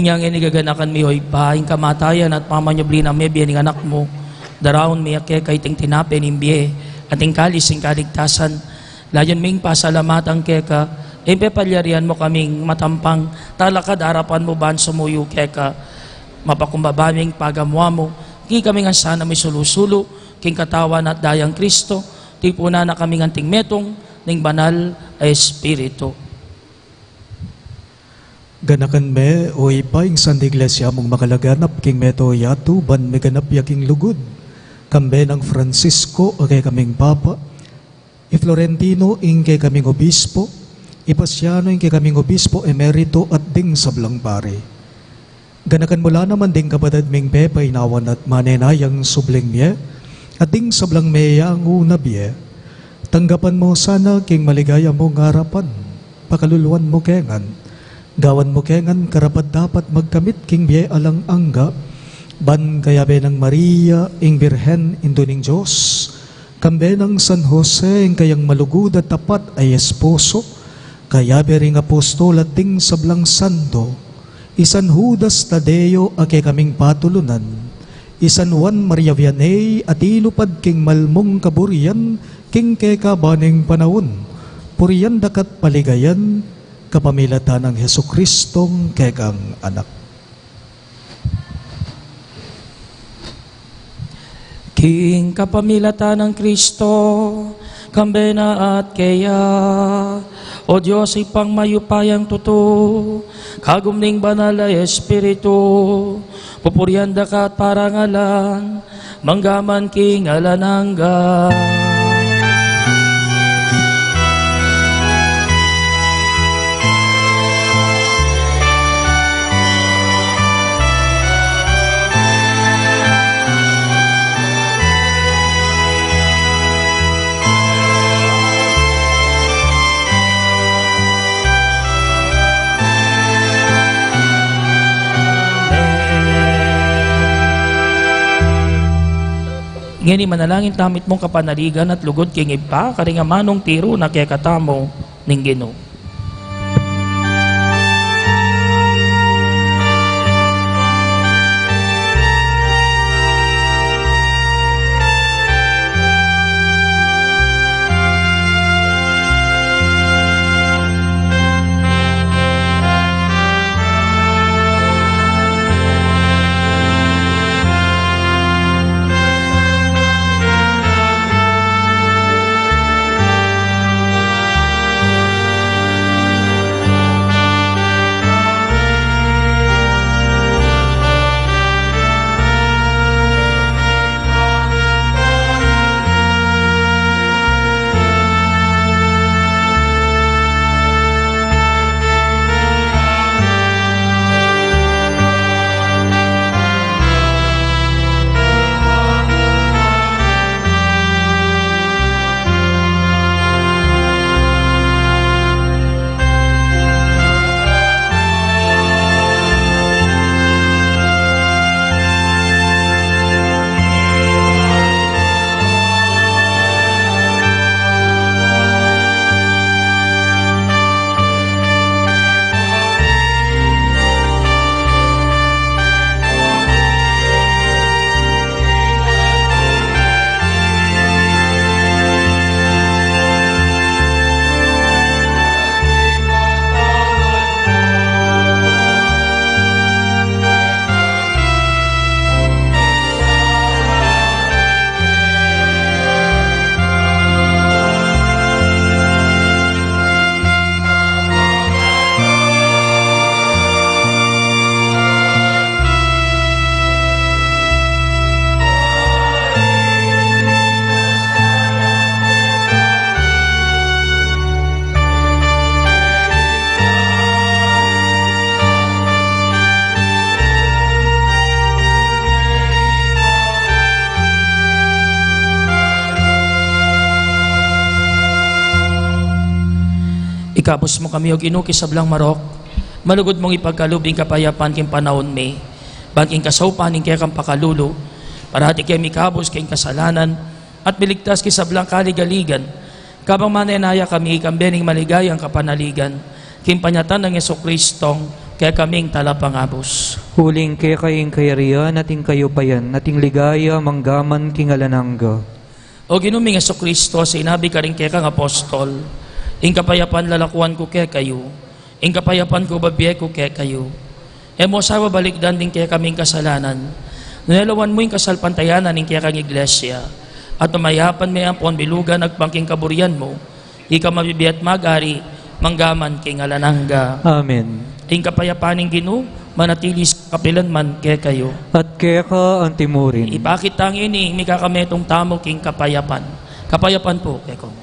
Ngeni gaganakan mi, o Ibpa, ing kamatayan at pamanyubli na mebie ning Anak mu, daraun mi keka iting tinape ning bie at ing kalis ning kaligtasan. Layun ming pasalamatan keka ing pepalyarian mu kaming matampang talakad king arapan mu ban sumuyu keka. Mapakumbaba ming pagamu-amu, king kami ngan sana misulu-sulu king katawan at dayang Kristo, tipunan na kami ngan anting metung ning Banal a Espiritu. Ganakan me, o Ibpa, ing Santa Iglesia mung makalaganap king mabilug a yatu, ban miganap ya king lugud, kambe nang Francisco a kekaming Papa, i Florentino ing kekaming Obispo, i Pasiano ing kekaming Obispo Emerito, at ding sablang pari. Ganakan mu la naman ding kapatad ming pepainawan at manenayang subling mie, at ding sablang meyangu na bie. Tanggapan mu sana king maligaya mung arapan, pakaluluan mu ke ngan, gawan mu ke ngan karapat-dapat magkamit king bie alang angga, ban kayabe nang Maria ing Birhen, Indu ning Dios, kambe nang San Jose ing kayang malugud at tapat a esposo, kayabe ring apostol at ding sablang santo, i San Judas Tadeo a kekaming patulunan, i San Juan Maria Vianney a tilupad king malmung kaburian king kekaban ning panaun, purian daka at paligayan kapamilatan nang Jesucristong kekang Anak. King kapamilatan nang Kristo, kambe na at keya, o Dios Ibpang mayupayang tutu, kagum ning Banal a Espiritu, pupurian daka at parangalan, mangga man king alang angga. Ngeni manalangin tamu itmung kapanaligan at lugud king Ibpa, karing amanung tiru na kekatamu ning Ginu. Ikabus mu kami, O Ginu, king sablang marok, malugud mung ipagkalub ing kapayapan king panaun mi, ban king kasaupan ning kekang pakalulu, parati ke mikabus king kasalanan, at miligtas king sablang kaligaligan, kabang manenaya kami kambe ning maligayang kapanaligan, king panyatang nang Jesucristong kekaming talapangabus. Uling keka ing kayarian at ing kayupayan at ing ligaya manggaman king alang angga. O Ginu ming Jesucristo, sinabi karing kekang apostol, ing kapayapan lalakuan ku kekayu, ing kapayapan ku bibie ku kekayu. E mu sa babalikdan ding kekaming kasalanan, nune lawan mu ing kasalpantayanan ning kekang iglesia, at mamayapan me ampon bilugan agpang king kaburian mu, ika a mabibie at magari manggaman king alang angga. Amen. Ing kapayapan ning Ginu manatili sa kapilan man kekayu. At keka antimurin. Ipakit tang ini, mikakametung tamu king kapayapan. Kapayapan pu kekayu.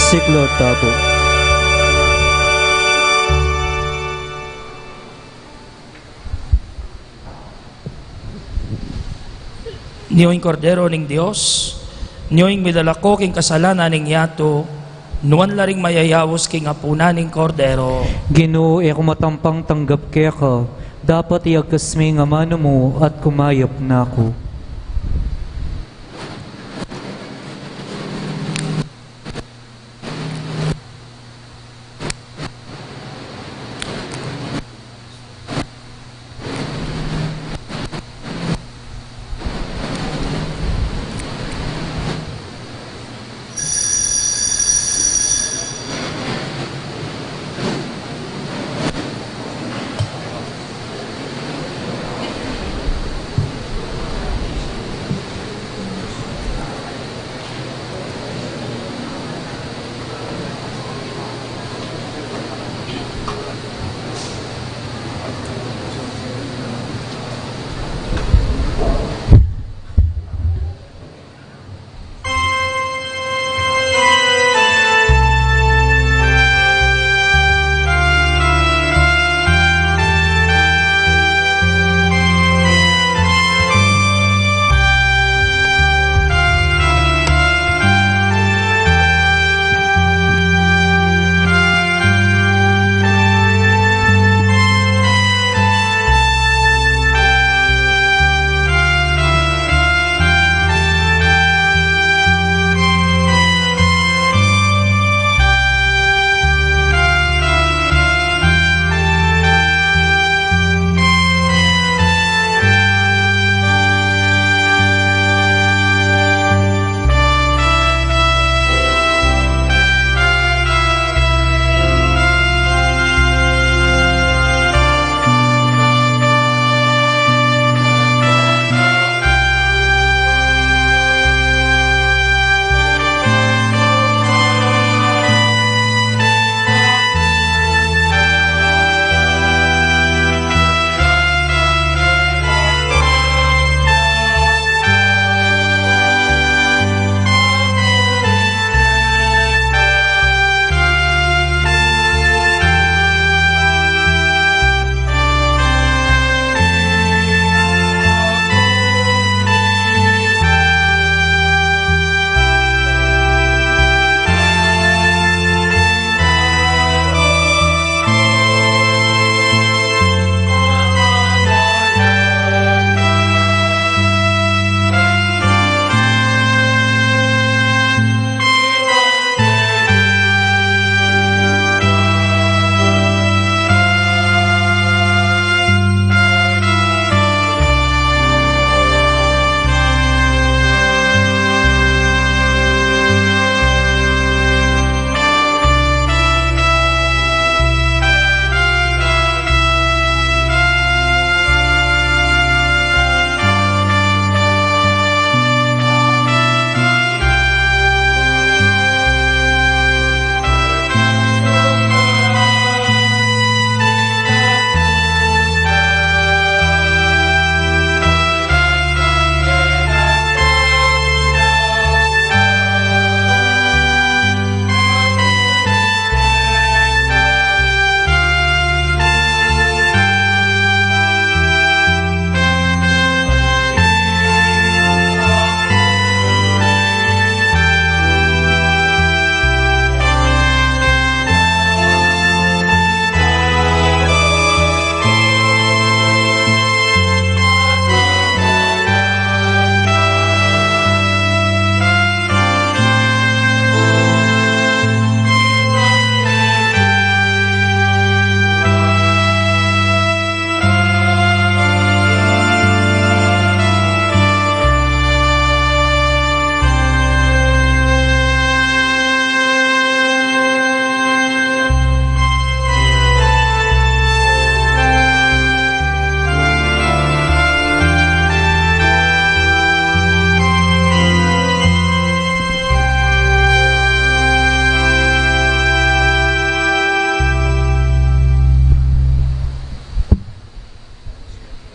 Siklaud tamu. Nio ing Kordero ning Dios, nio ing milalako king kasalanan ning yatu, nuan la ring mayayaus king apunan ning Kordero. Ginu, e ku matampang tanggap keka, dapot iagkas me ing amanu mu at kumayap na ku.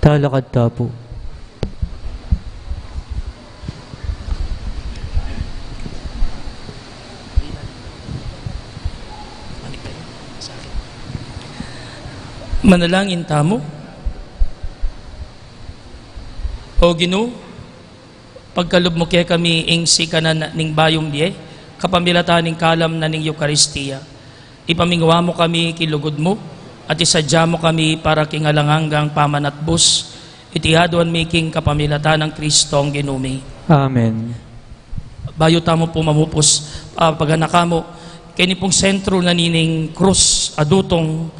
Talakad ta pu. Manalangin tamu. O Ginu, pagkalub mu kekami ing sikanan ning bayung bie, kapamilatan ning kalam na ning Eukaristia. Ipamingwa mu kami king lugud mu, at isadia mu kami para king alang anggang pamanatbus. Iti aduan mi king kapamilatan nang Kristong Ginu mi. Amen. Bayu tamu pu mamupus, ah, paganakan mu, keni pung sentru na nining krus a dutung,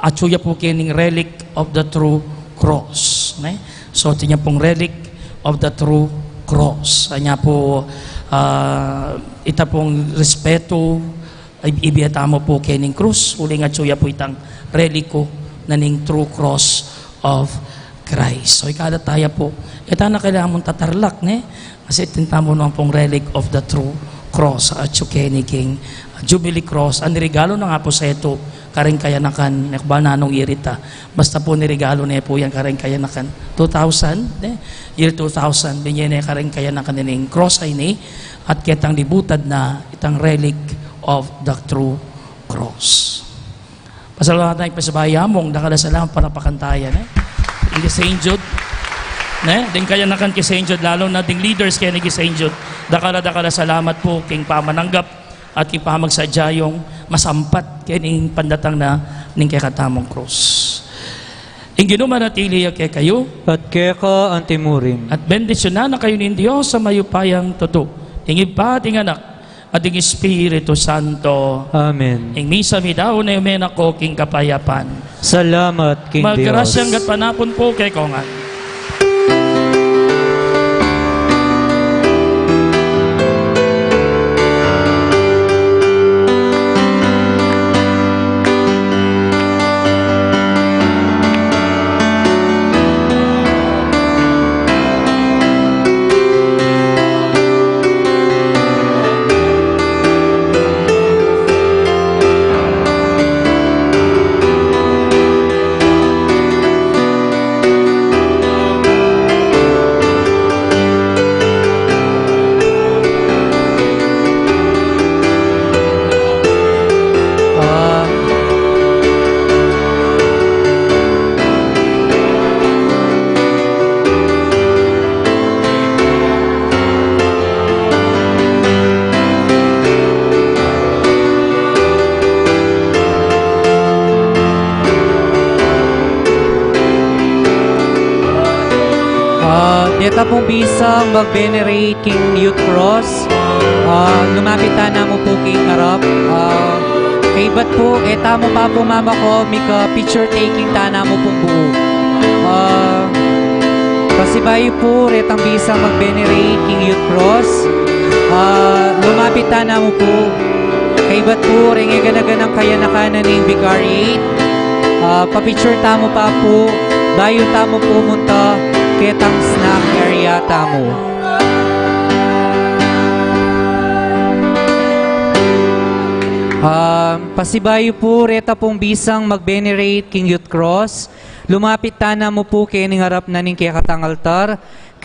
atyu ya pu kening Relic of the True Cross, ne? So, atin ya pung Relic of the True Cross. Anya pu, ah, ita pung respetu, ib-, ibie tamu pu kening krus, uling atyu ya pu itang reliku na ning True Cross of Christ. So, ikalat taya pu. E ta na kailangan mung tatarlak, ne? Kasi atin tamu nung pung Relic of the True Cross, atyu keni king, ah, Jubilee Cross. Ang regalo na nga pu setu, karing kayanakan, ne, ku ba nanung year ita. Basta pu niregalo ne pu yan karing kayanakan. Two thousand, ne? Year two thousand, binye ne karing kayanakan ining cross a ini, at ketang libutad na itang Relic of the True Cross. Pasalamatan, pasibayu mung dakal a salamat para pakantaya, ne? Ing ki Saint Jude, ne? Ding kayanakan ki Saint Jude, lalu na ding leaders keni ki Saint Jude. Dakal a, dakal a salamat pu king pamananggap at king pamagsadya yung masampat keni pandatang na ning kekatamung krus. Ing Ginu manatili ya kekayu. At keka antimurin. At bendisyunan na kayu ning Dios a mayupayang tutu, ing Ibpa, ing Anak, at ing Espiritu Santo. Amen. Ing misa midaun ne, ume na ko king kapayapan. Salamat king Dios. Magkarasyang gatpanapun pu kekongan. Ah. Ah, deta pung bisang mag-venerate king Youth Cross. Ah, lumapit tana mu pu king arap. Ah, kaybat pu, e tamu pa pu mamako, mika picture taking tana mu pung buu. Ah, pasibayu pu, retang bisang mag-venerate king Youth Cross. Ah, lumapit tana mu pu. Kaybat pu, reng e gana-ganang kayanakan na ning Vicariate. Ah, pa-picture tamu pa pu, bayu tamu pumunta ketang snack area tamu. Ah, pasibayu pu, reta pung bisang mag-venerate king Youth Cross, lumapit tana mu pu kening arap na ning kekatang altar.